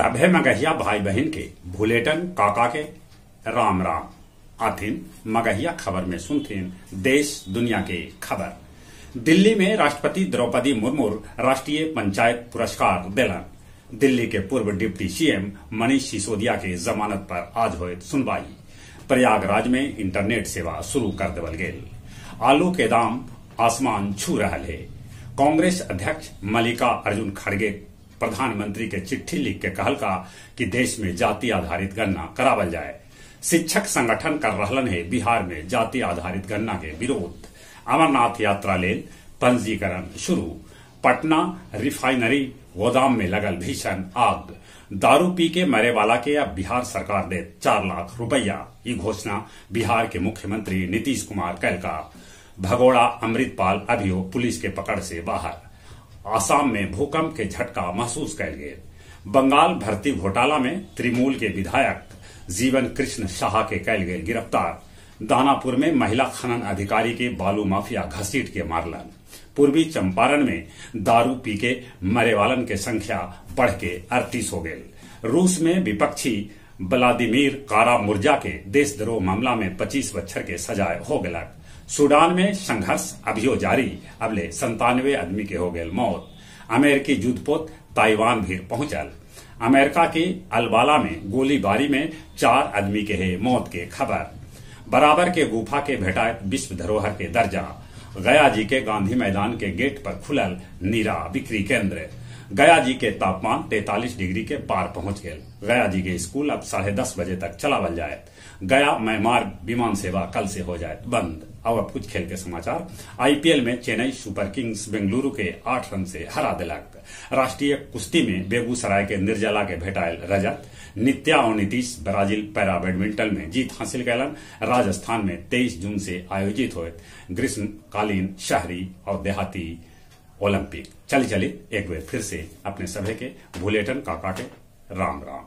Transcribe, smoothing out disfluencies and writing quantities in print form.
सभे मगहिया भाई बहन के भुलेटन काका के राम राम। आथिन मगहिया खबर में सुनथिन देश दुनिया के खबर। दिल्ली में राष्ट्रपति द्रौपदी मुर्मू राष्ट्रीय पंचायत पुरस्कार देलन। दिल्ली के पूर्व डिप्टी सीएम मनीष सिसोदिया के जमानत पर आज होयत सुनवाई। प्रयागराज में इंटरनेट सेवा शुरू कर देवल गेल। आलू के दाम आसमान छू रहल है। कांग्रेस अध्यक्ष मल्लिका अर्जुन खड़गे प्रधानमंत्री के चिट्ठी लिख के कहलका कि देश में जाति आधारित गणना करावल जाए। शिक्षक संगठन कर रहलन है बिहार में जाति आधारित गणना के विरोध। अमरनाथ यात्रा लेल पंजीकरण शुरू। पटना रिफाइनरी गोदाम में लगल भीषण आग। दारू पी के मरे वाला के अब बिहार सरकार दे 4 लाख रुपया। ये घोषणा बिहार के मुख्यमंत्री नीतीश कुमार कैलका। भगोड़ा अमृतपाल अभियो पुलिस के पकड़ से बाहर। आसाम में भूकंप के झटका महसूस कैल गेल। बंगाल भर्ती घोटाला में तृणमूल के विधायक जीवन कृष्ण शाह के कैल गेल गिरफ्तार। दानापुर में महिला खनन अधिकारी के बालू माफिया घसीट के मारलन। पूर्वी चंपारण में दारू पी के मरेवालन के संख्या बढ़ के 38 हो गेल। रूस में विपक्षी व्लादिमीर कारा मुर्जा के देशद्रोह मामला में 25 बच्छर के सजाए हो गलक। सूडान में संघर्ष अभियो जारी, अबले 97 आदमी के हो गेल मौत। अमेरिकी युद्धपोत ताइवान भी पहुंचल। अमेरिका के अलबाला में गोलीबारी में 4 आदमी के है मौत के खबर। बराबर के गुफा के भेटाए विश्व धरोहर के दर्जा। गया जी के गांधी मैदान के गेट पर खुलल नीरा बिक्री केंद्र। गया जी के तापमान 43 डिग्री के पार पहुंच गए। गया जी के स्कूल अब 10:30 बजे तक चलावल जाए। गया म्यांमार विमान सेवा कल से हो जाए बंद। और अब कुछ खेल के समाचार। आईपीएल में चेन्नई सुपर किंग्स बेंगलुरु के 8 रन से हरा दिलक। राष्ट्रीय कुश्ती में बेगूसराय के निर्जला के भेटायल रजत। नित्या और नीतीश ब्राजील पैरा बैडमिंटन में जीत हासिल कैलन। राजस्थान में 23 जून से आयोजित हुए ग्रीष्मकालीन शहरी और देहाती ओलंपिक। चली चली एक बार फिर से अपने सभे के भुलेटन काका के राम राम।